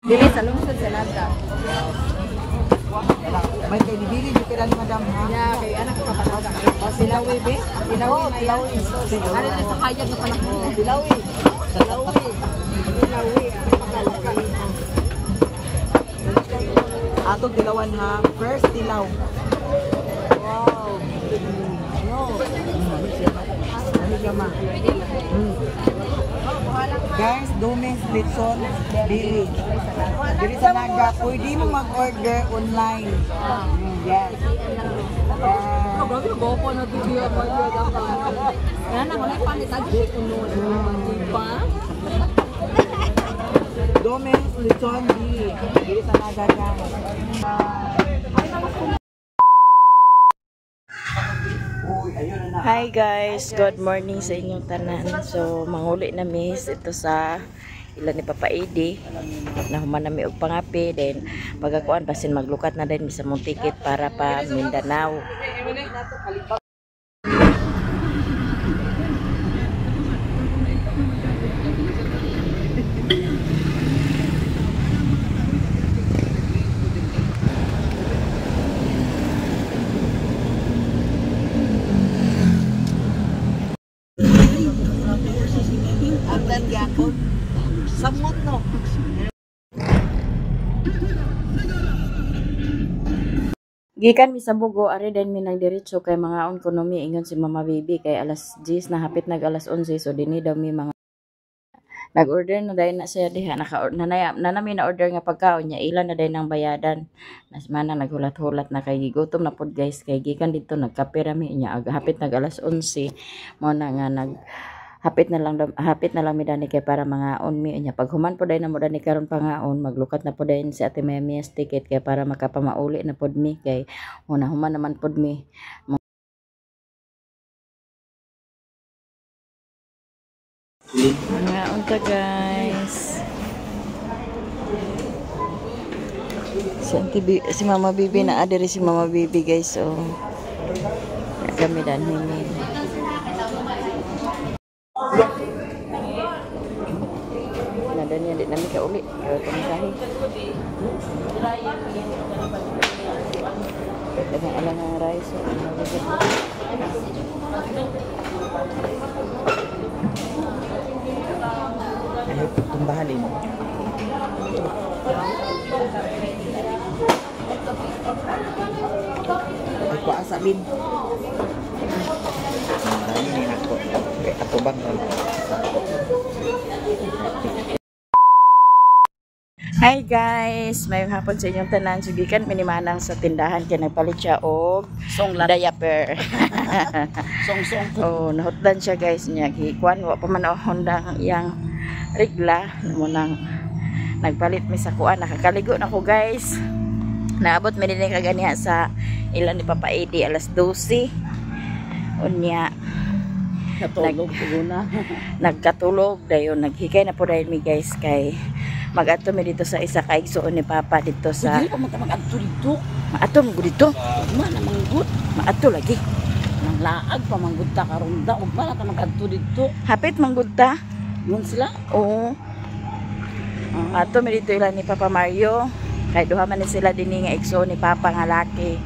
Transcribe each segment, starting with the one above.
Dili sa lungsod sa Naga. May kay dili jud kay madam ha. Ya, kay anak ka pa. O silawi be? Silawi na Silawi. Ano na sa hayag na panahon. Silawi. Silawi. Silawi. Atong tilawan ha. First tilaw. Wow. No. Ano siya ma? Guys, Domes Litson Billy. Dili sa Naga, pwede mo mag-order online. Yes. Yes. Grabe gopo na video ko yo dapat. Nga na wala pa ni tagi kuno. Di ba? Domes Litson Billy. Dili sa Naga, guys. Hi guys, good morning sa inyong tanan. So manguli na miss ito sa ilan ni Papa Edi. Nahuman na mi og pangapi, then pagakuan basin maglukat na din mi sa mong ticket para pa Mindanao. Abdan gyapon. Samot no. Gikan mi sa Bugo, ari din mi nagdiretso kay mangaon kuno mi, ingon si Mama Baby kay alas 10 na, hapit nag alas 11, so dinhi daw mi mga nag-order na dahil na siya diha naka nanaya na nami na order nga pagkaon niya, ilan na dahil ng bayadan nas mana naghulat-hulat na kay gigutom na pod guys, kay gikan dito nagkape ra mi niya hapit nag alas 11, mo na nga nag hapit na lang mi dani kay para mangaon mi niya. Pag human po dahil na mo dani karon pangaon, maglukat na po dahil si Ate Maya Mia's ticket kay para makapamauli na pod mi kay una human naman pod mi. Mangaon ta guys. Si Auntie B, si Mama Bibi na adiri si Mama Bibi guys, oh. Kami danhi mi. Na dani di nami ka uli. Kaya pamasahe. Daghang alang ang rice. Oh. Ay, tumbahalin. Ay, kuha sa bin. Dami ni ako. Kay ato bang ako. Hi guys! Mayong hapon sa inyong tanan. So, gikan minimanang sa tindahan kay nagpalit siya og diaper. Song-song. Oh, nahutdan siya guys niya. Gikuan wa pa man ang Honda iyang regla. Mo nang nagpalit mi sa kuan. Nakakaligo na ko guys. Naabot mi dinhi kaganiha sa ilan ni Papa Edi alas 12. Unya Katulog na. Nagkatulog dayon, naghikay na po dahil mi guys kay mag-adto mi dito sa isa ka igsuon ni Papa dito sa Dili pa man ta mag-adto dito. Maadto man gud dito. Ugma na manggod. Maadto lagi. Nang laag pa manggod ta karon da. Ugma na ta mag-adto dito. Hapit manggod ta. Yun sila. Oo. Ato mi dito ilan ni Papa Mario. Kay duha man ni sila dinhi nga igsuon ni Papa nga laki.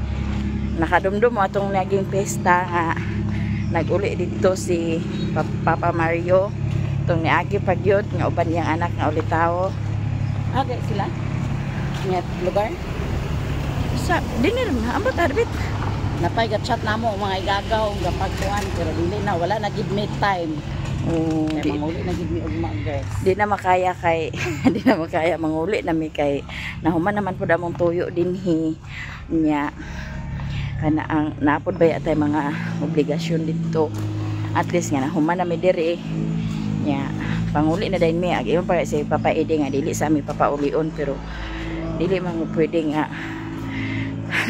Nakadumdum mo atong naging pesta nga naguli dito si Papa Mario. Itong niagi pagyud nga uban niyang anak nga ulitawo. Agay sila. Nga lugar. Sa dinhi ra man ambot arbit. Napay ga-chat namo mga igagaw nga pagkuan pero dili na, wala na give me time. Oo, Kay di, manguli na gid mi ugma guys. di na makaya kay di na makaya manguli na mi kay nahuman naman pud among tuyo dinhi nya kana ang naapod ba tay mga obligasyon dito, at least nga nahuman na mi diri nya panguli na dayon mi. Ag ingon pa si Papa Edi nga dili sa mi papaulion, pero dili man pwede nga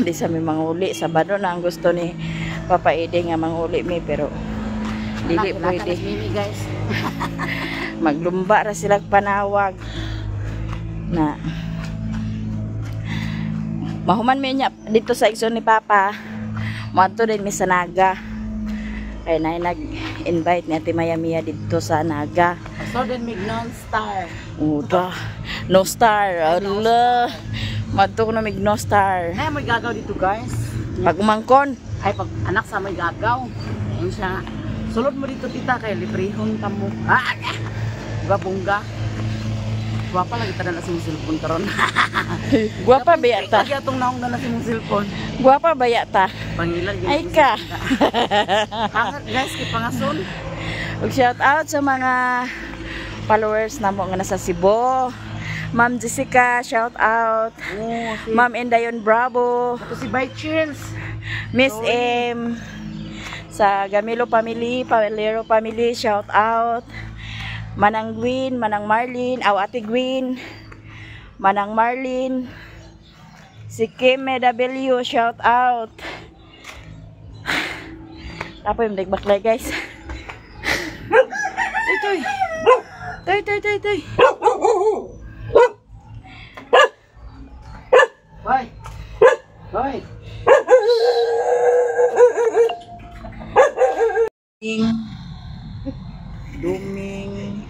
di sa mi manguli. Sabado na ang gusto ni Papa Edi nga manguli mi, pero dili Anak, pwede. wala ka Mimi guys. Maglumba ra sila panawag na mahuman mi niya dito sa igsoon ni Papa, moadto din mi sa Naga kay nay nag-invite ni Ate Maya Mia dito sa Naga. So then mig non-star. Uda. No star. Ala. Madto ko na mig no star. Ay, may gagaw dito, guys. Pag umangkon. Ay, pag anak sa may gagaw. Ayun siya. Sulod mo dito, tita, kay librehon ka mo. Ah! Bunga, bunga. Gwapa lagi tanan na sa mong cellphone karon. Guwapa ba yata? Lagi atong naong na na sa mong cellphone. Guwapa ba yata? Pangilan gyud. Ay ka. Hangat guys kay pangason. Ug shout out sa mga followers namo nga nasa Cebu. Ma'am Jessica, shout out. Oh, si Ma'am Endayon Bravo, Ato si By Chance. Miss M sa Gamilo family, Palero family, shout out. Manang Gwyn, Manang Marlene, aw Ate Gwyn, Manang Marlene, si Kim W, shout out. Tapos yung baklay, guys. Toy, toy. Toy, toy, toy, toy. Hoy. Hoy. Duming.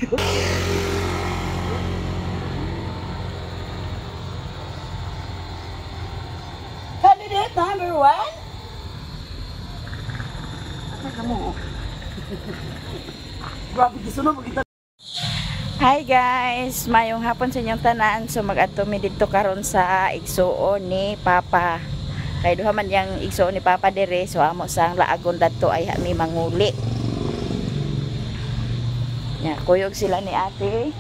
Candidate number 1? Grabe gisunod mo kita. Hi guys, mayong hapon sa inyong tanan. So mag-adto mi didto karon sa igsuon ni Papa. Kay duha man yang igsuon ni Papa dire, so amo sang laagon dadto ay mi manguli. Nya, kuyog sila ni ate.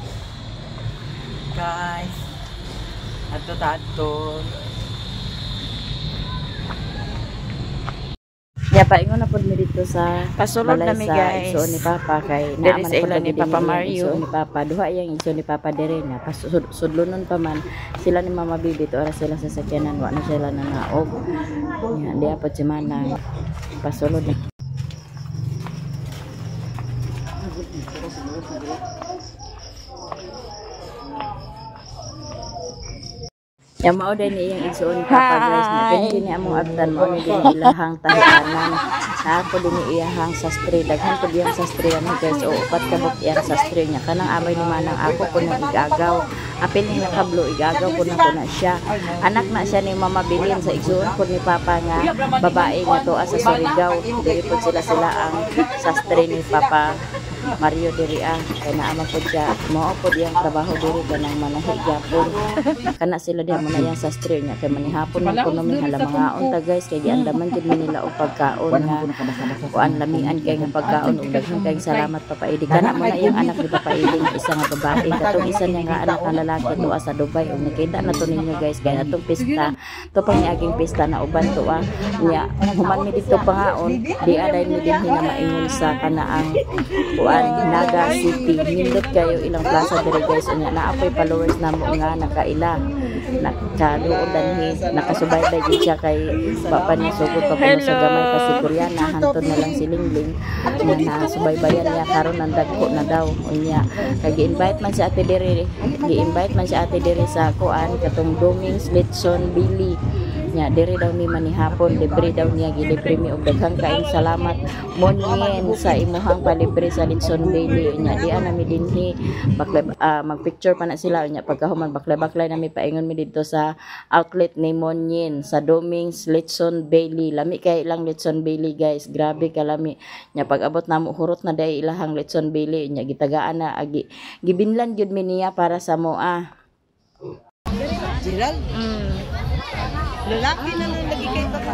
Guys. Adto ta adto. Nya paingon na pud mi dito sa Pasulod balay na mi sa guys. igsoon ni Papa kay Diri naaman sa pud ila lagi ni din Papa iyang Mario. Igsoon ni Papa, duha iyang igsoon ni Papa diri na pasudlonon pa man sila ni Mama Bibi to ora sila sa sakyanan, wa na sila nanaog. Nya diha pod si Manang pasulod na. Ya mao din ni iyang igsuon ni Papa guys na Hi. kini ni among abtan mao ni din ilahang tahianan. Na ako din ni iyahang sastre, daghan pud iyang sastre ano guys, o upat ka buok iyang sastre niya. Kanang amay ni Manang ako kun nang igagaw. Apil ni nakablo igagaw kun na na siya. Anak na siya ni Mama Bilin sa igsuon pud ni Papa nga babae nga tuwa sa Surigao. Diri pud sila sila ang sastre ni Papa Mario diri ah, kay naa man pud siya, mao pud iyang trabaho diri kanang manahi gyapon. Kana sila diha mo na iyang sastre niya kay manihapon man kuno mi hala mga unta guys kay giandaman jud mi nila og pagkaon nga kuan lamian kay nga pagkaon ug daghan kayong salamat, Papa Edi. Kana mo na iyang anak ni Papa Edi nga isa nga babae, katong isa niya nga anak nga lalaki tuwa sa Dubai ug nakita na to ninyo guys kay atong pista to pang niaging pista na uban to ah niya human mi didto pangaon di aday mi dinhi na maingon sa kanaang kuan Naga City. Nindot kayo ilang plaza diri guys, unya naa poy followers namo nga nakaila nakaduol danhi nakasubaybay gid siya kay papa niya sugod pa kuno sa gamay pa si Koreana, hantod na lang si Lingling nga nasubaybayan niya karon nang dagko na daw. Unya kay gi-invite man si ate diri, gi-invite man si ate diri sa kuan katong Domings Litson Billy nya diri daw mi manihapon, libre daw niya, gilibre mi og daghang kaayong salamat Monyen sa imuhang palibre sa Litson Bailey. Nya di ana mi dinhi baklay, magpicture pa na sila nya pagkahuman baklay-baklay na mi paingon mi didto sa outlet ni Monyen sa Domings Litson Bailey. Lami kay ilang Litson Bailey guys, grabe kalami. Nya pag abot namo hurot na dai ilahang Litson Bailey nya gitagaan na agi gibinlan gyud mi niya para sa moa. Gerald? Lalaki na lang lagi kay baka.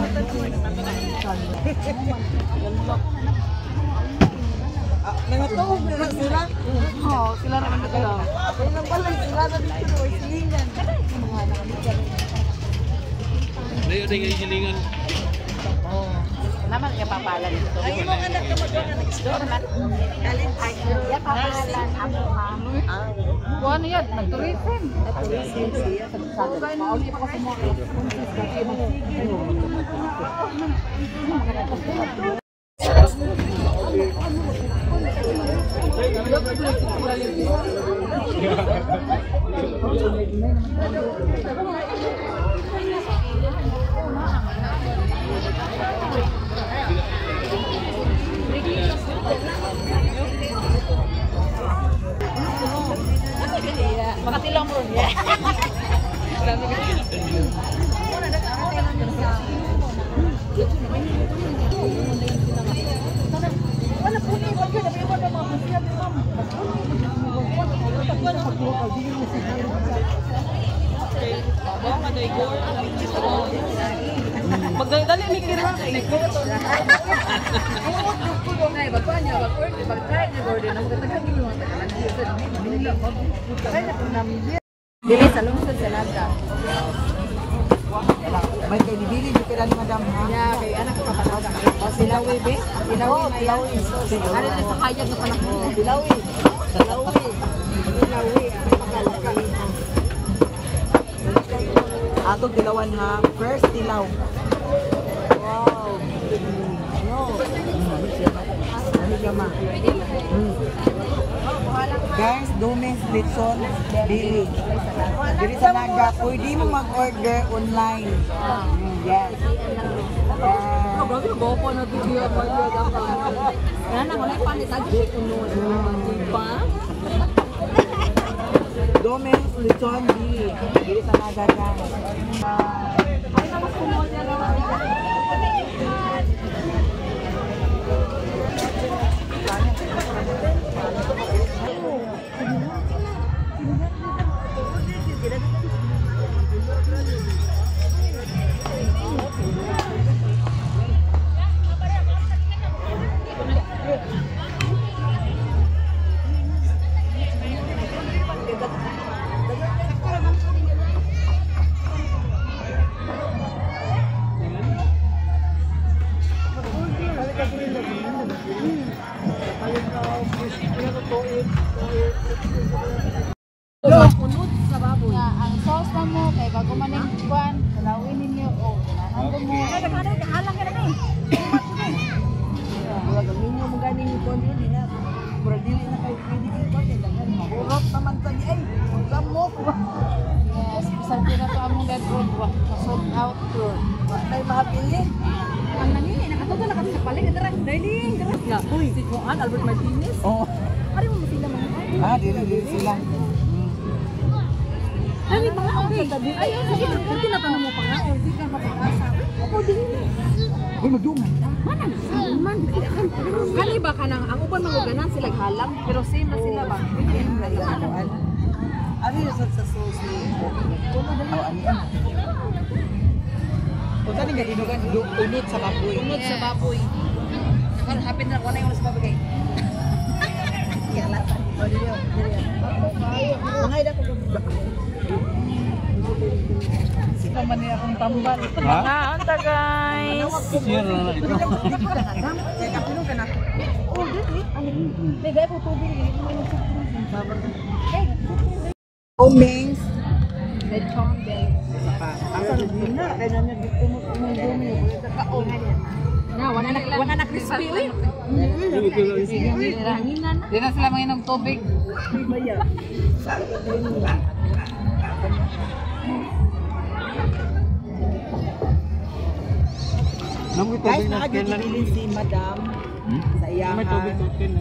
Nangatuog na lang sila. Oo, sila naman na sila. Kaya nang balay sila na dito na silingan. Naman niya papalan dito. Ay, imong anak ka mag-anak. Doon naman. Kalin. Ay, ya papalan ako ha. Kuan yan, nag-tourism. Tourism siya. Mauli pa ko sa mga. Makatilaw mo ron. Magdali mikir ha. Dili sa lungsod sa Naga. May kay bibili jud kay madam ha. Ya, kay anak ko papanaw. O silawi be? Silawi silawi. Ano na sa hayag na panahon? Silawi. Silawi. Silawi. Atong tilawan ha. First tilaw. Wow. No. Ano siya ma? Guys, Doming's Litson Billy. Diri sa Naga, pwede mo mag-order online. Yes. Yes. Grabe ko na video ko na wala pa ni tagi kuno. Pa? Doming's Litson Billy. Diri sa Naga, guys. Unod sa baboy. Nga, ang sauce na mo, kay bago man ang kuan, kalawin ninyo, o, ganahan mo. Halang ka na ni. Murag ang minyo mo gani ni kon dili na. Murag dili na kay pwede kay kon kay daghan mahurot naman ta ni ay. Samok. Yes, bisan ko na to among bedroom, wa, sold out to. Wa tay mahapili. Ang nani, nakatuto na kami sa palig dara. Darling, dara. Nga, si Juan Albert Martinez. Oh. Ari mo sila mga. Ah, dili dili sila. Ay, mga okay. Ay, sige, kunti na tanong mo pa nga. Di ka mapag-asa. Ako din. Uy, magdungan. Mana na man. Kani ba kanang ang uban mga ganan sila halang pero same na sila ba? Ano yung sa sauce ni? Oh, ano yan? Kung saan yung gadinugan, unod sa baboy. Unod sa baboy. Karon hapit na wala yung sa baboy kay. Oh, dili, oh, dili. Mga ida ko. Sika man niya akong tambal. Mga unta guys. Teka, pinong ka na. May gay ko tubig eh. Omings. Lechon day. Asa na na kay nanya dito mo umong Na wala na crispy uy. Hanginan na. Di na sila manginom tubig. Guys, nakagigilin si Madam sa iyahan.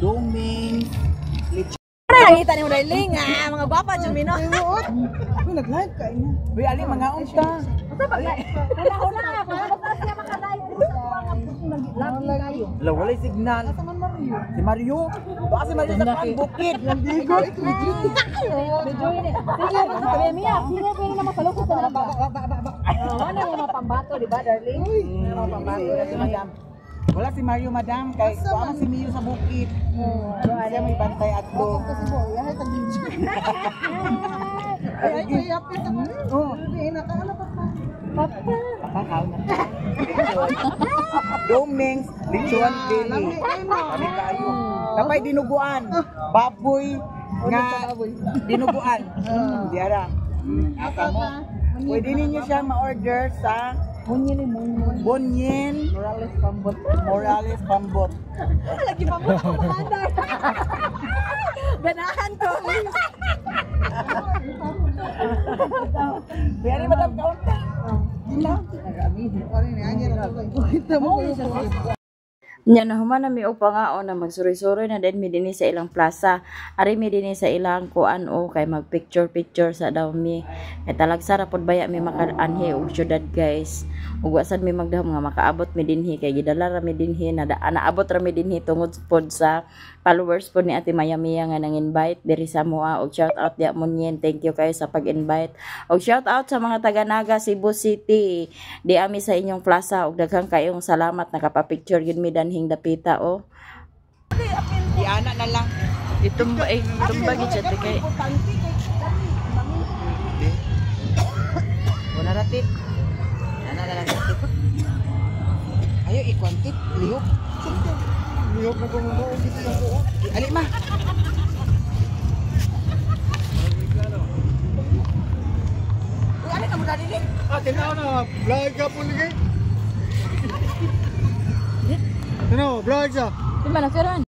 Domings. Lechon. Nakita ni mo darling ah, mga gwapa jud mi no. Uy, nag-live ka ina. Uy, ali mga unta. Wala wala wala siya makalayo sa mga labi kayo. Wala, walay signal. Si Mario. Baka si Mario sa kan bukid. Nandigot. Medyo ini. Sige, sabi miya, sige pero na masalukot sa naba. Oh, wala mo mapambato, di ba, darling? Wala mga pambato na si Madam. Wala si Mario, Madam. Kay kuha man si Mio sa bukid. Siya may bantay at do. Ay, ay, Oh. Papa. Domings, lechon dili. Kami kayo. Napay dinuguan. Baboy nga dinuguan. Di ara. Asa mo. Pwede ninyo siya ma-order sa Bonyen Morales Pambot. Morales Pambot. Lagi pa mo ako maandar. Ganahan ko. Kaya ni Madam Kaunta. Nya na human na mi og pangaon na magsuroy-suroy na din mi dinhi sa ilang plaza. Ari mi dinhi sa ilang kuan o kay mag picture picture sa daw mi. Kay talagsa ra pod baya mi makaanhi og syudad, guys. Ug wa sad mi magdahom nga makaabot mi dinhi kay gidala ra mi dinhi na naabot ra mi dinhi tungod pod sa followers pod ni Ate Maya Mia nga nang-invite diri sa moa, og shout out diya Munyen. Thank you kayo sa pag-invite. Og shout out sa mga taga Naga, Cebu City. Di ami sa inyong plaza og daghang kayong salamat, nakapa-picture gyud mi danhing dapita oh. Iana na lang. Itumba eh, tumba gid siya te kay. Wala rati. Ana na lang rati. Ayo ikwantit, lihok. Lihok na kung mo Ali ma. Uy, ali ka mo dali. Ah, tinaw na, vlog ka po lagi. Tinaw, vlog siya. Di man karon.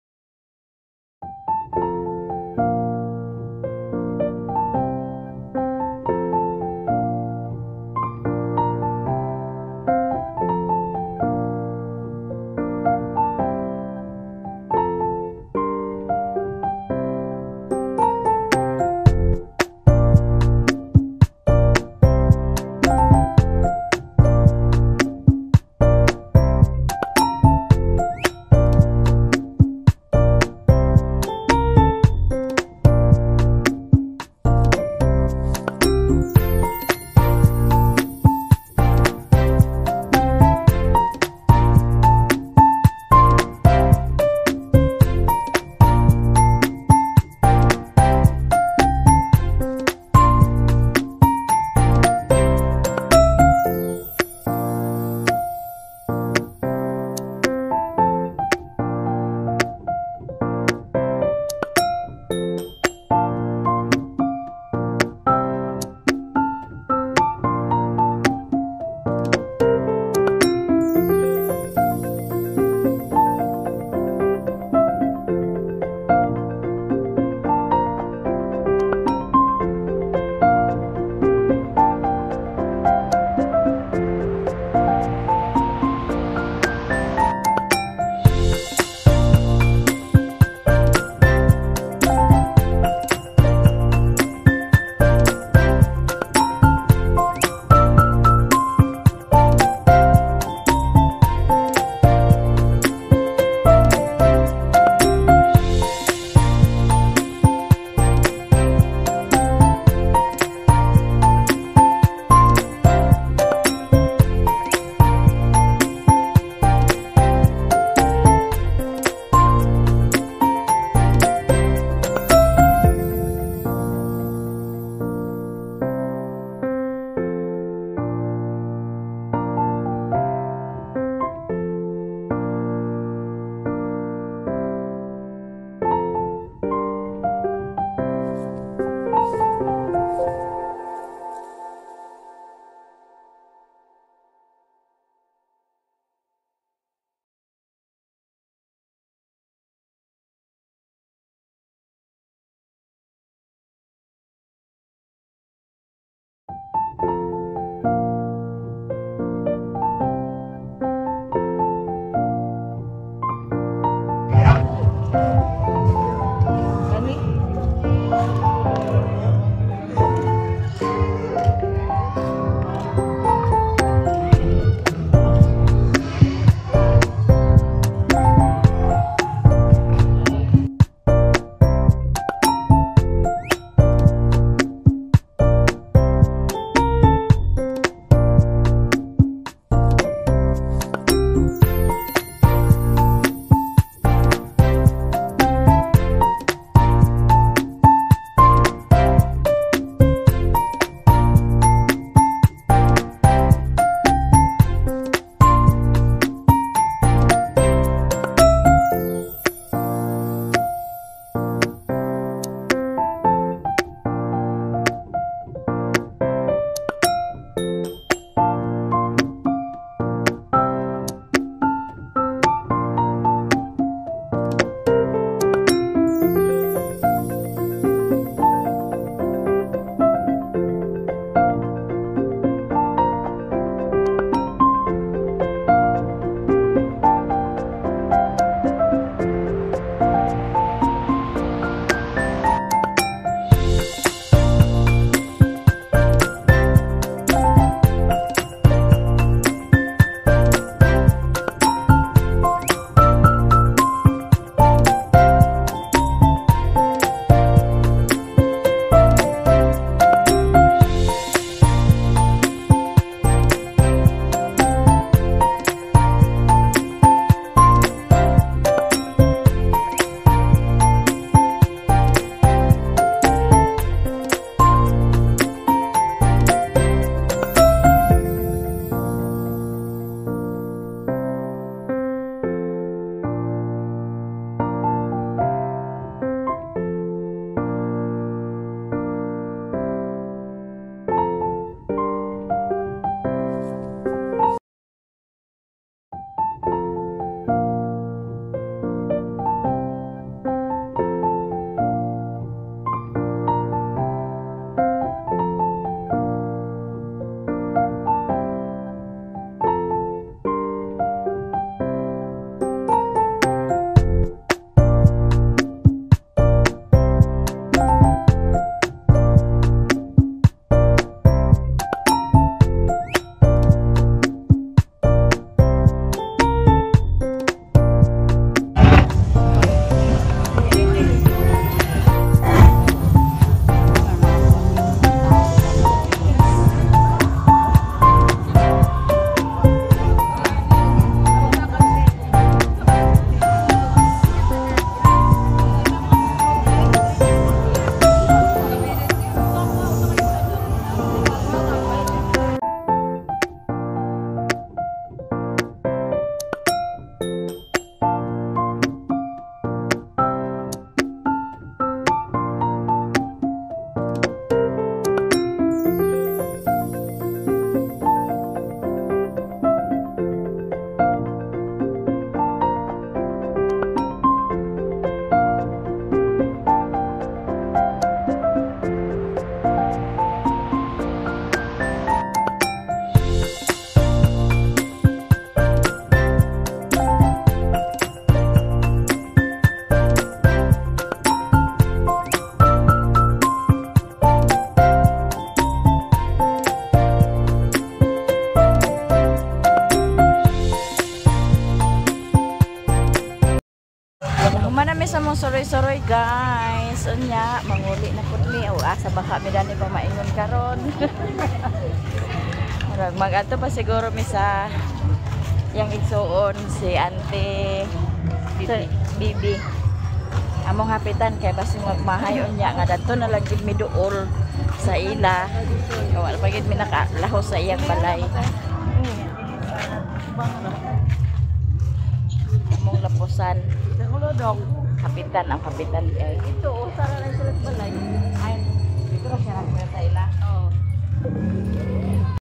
sa mong suroy-suroy, guys. Unya, manguli na pud mi. O asa baka mi dani pa maingon karon. Murag mag-adto pa siguro mi sa yang igsuon si Ante sa Bibi. Among hapitan kay basin magmahay unya nga dadto na lang gid mi duol sa ila. Wala pa gid mi nakalahos sa iyang balay. Among lapusan. Kapitan ang kapitan ay. Ito, oh, sara lang sila sa balay.